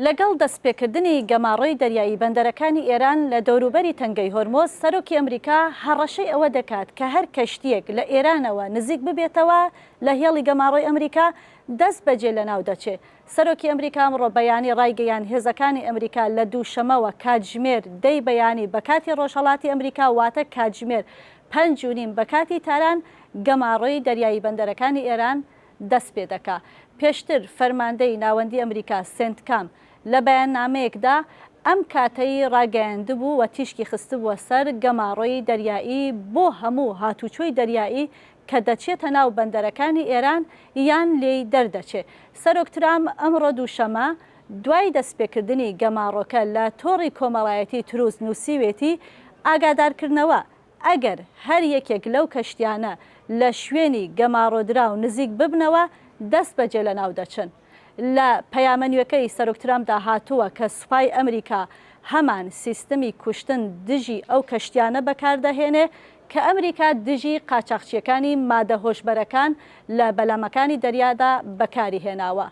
لەگەڵ دەستپێکردنی گەماڕۆی دەریایی بەندەرەکانی ئێران لە دەوروبەری تەنگەی هۆرمۆز، سەرۆکی ئەمریکا هەڕەشەی ئەوە دەکات کە هەر کەشتییەک لە ئێرانەوە نزیک ببێتەوە لە هێڵی گەماڕۆی ئەمریکا، دەستبەجێ لەناو دەچێ. سەرۆکی ئەمریکا ئەمڕۆ بەیانی ڕایگەیاند هێزەکانی ئەمریکا لە دووشەمەوە کاتژمێر دەی بەیانی بە کاتی ڕۆژهەڵاتی ئەمریکا واتە کاتژمێر 5:30 بە کاتی تاران گەماڕۆی دەریایی بەندەرەکانی ئێران دەست پێ دەکا. پێشتر فەرماندەی ناوەندی ئەمریکا، سێنتکام، لە بەیاننامەیەکدا ئەم کاتەی ڕاگەیاندبوو و تیشکی خستبووە سەر گەماڕۆی دەریایی بۆ هەموو هاتوچۆی دەریایی کە دەچێتە ناو بەندەرەکانی ئێران یان لێی دەردەچێ. سەرۆک ترامپ ئەمڕۆ دووشەمە دوای دەستپێکردنی گەماڕۆکە لە تۆڕی کۆمەڵایەتی تروس نووسیوێتی، ئاگادارکردنەوە، ئەگەر هەر یەکێک لەو کەشتیانە لە شوێنی گەماڕۆدراو نزیک ببنەوە، دەستبەجێ لەناو دەچن. لە پەیامە نوێکەی سەرۆک ترامپدا هاتووە کە سوپای ئەمریکا هەمان سیستمی کوشتن دژی ئەو کەشتیانە بەکاردەهێنێ کە ئەمریکا دژی قاچاخچییەکانی مادە هۆشبەرەکان لە بەلەمەکانی دەریادا بەکاری هێناوە.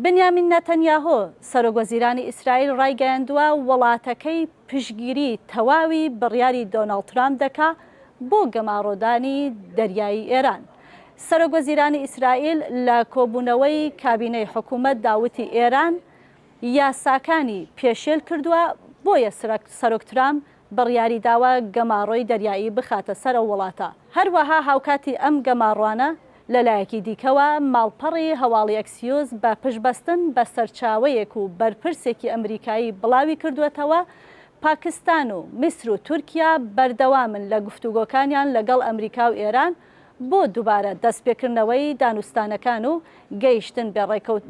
بنیامین نەتەنیاهۆ، سەرۆکوەزیرانی ئیسرائیل ڕایگەیاندووە، وڵاتەکەی پشتگیری تەواوی بڕیاری دۆناڵد ترامپ دەکا بۆ گەماڕۆدانی دەریایی ئێران. سەرۆکوەزیرانی ئیسرائیل لە کۆبوونەوەی کابینەی حکوومەتدا وتی ئێران یاساکانی پێشێل کردووە، بۆیە سەرۆک ترامپ بڕیاری داوە گەماڕۆی دەریایی بخاتە سەر ئەو وڵاتە. هەروەها هاوکاتی ئەم گەماڕۆانە، لەلایەکی دیکەوە ماڵپەڕی هەواڵی ئەکسیۆس بە پشتبەستن بە سەرچاوەیەک و بەرپرسێکی ئەمریکایی بڵاوی کردووەتەوە، پاکستان و میسر و تورکیا بەردەوامن لە گفتوگۆکانیان لەگەڵ ئەمریکا و ئێران بۆ دووبارە دەستپێکردنەوەی دانوستانەکان و گەیشتن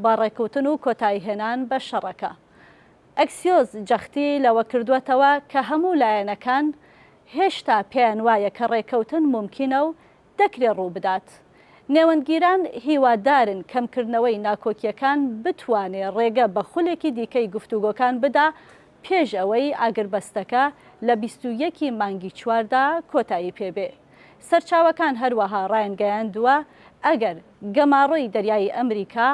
بە ڕێککەوتن و کۆتاییهێنان بە شەڕەکە. ئەکسیۆس جەختی لەوە کردووەتەوە کە هەموو لایەنەکان هێشتا پێیان وایە کە ڕێککەوتن مومکینە و دەکرێ ڕووبدات. نێوەندگیران هیوادارن کەمکردنەوەی ناکۆکییەکان بتوانێ ڕێگە بە خولێکی دیکەی گفتوگۆکان بدا پێش ئەوەی ئاگربەستەکە لە 21 ی مانگی چواردا کۆتایی پێبێ. سەرچاوەکان هەروەها ڕایانگەیاندووە ئەگەر گەماڕۆی دەریایی ئەمریکا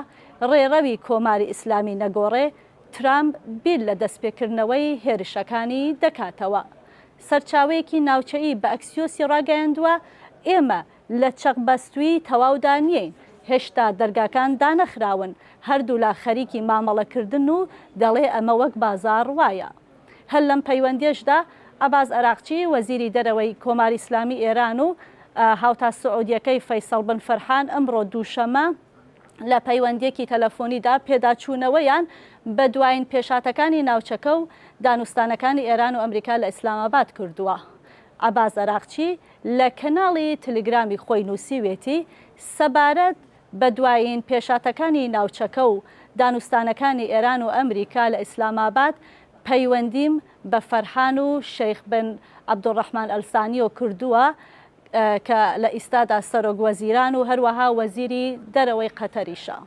ڕێڕەوی کۆماری ئیسلامی نەگۆڕێ، ترامپ بیر لە دەستپێکردنەوەی هێرشەکانی دەکاتەوە. سەرچاوەیەکی ناوچەیی بە ئەکسیۆسی ڕاگەیاندووە، ئێمە لە چەقبەستوویی تەواودا نیین، هێشتا دەرگاکان دانەخراون، هەردوولا خەریکی مامەڵەکردنن و دەڵێ ئەمە وەک بازاڕ وایە. هەر لەم پەیوەندییەشدا عەباس عراقچی، وەزیری دەرەوەی کۆماری ئیسلامی ئێران و هاوتا سعودییەکەی فەیسەڵ بن فەرحان ئەمڕۆ دووشەممە لە پەیوەندییەکی تەلەفۆنیدا پێداچوونەوەیان بە دوایین پێشهاتەکانی ناوچەکە و دانوستانەکانی ئێران و ئەمریکا لە ئیسلامئاباد کردووە. عەباس عراقچی لە کەناڵی تلگرامی خۆی نووسیوێتی، سەبارەت بە دوایین پێشهاتەکانی ناوچەکە و دانوستانەکانی ئێران و ئەمریکا لە ئیسلامئاباد پەیوەندیم بە فەرحان و شەیخ بن عەبدولڕەحمان ئەلسانیۆ کردووە کە لە ئیستادا سەرۆک وەزیران و هەروەها وەزیری دەرەوەی قەتەریشە.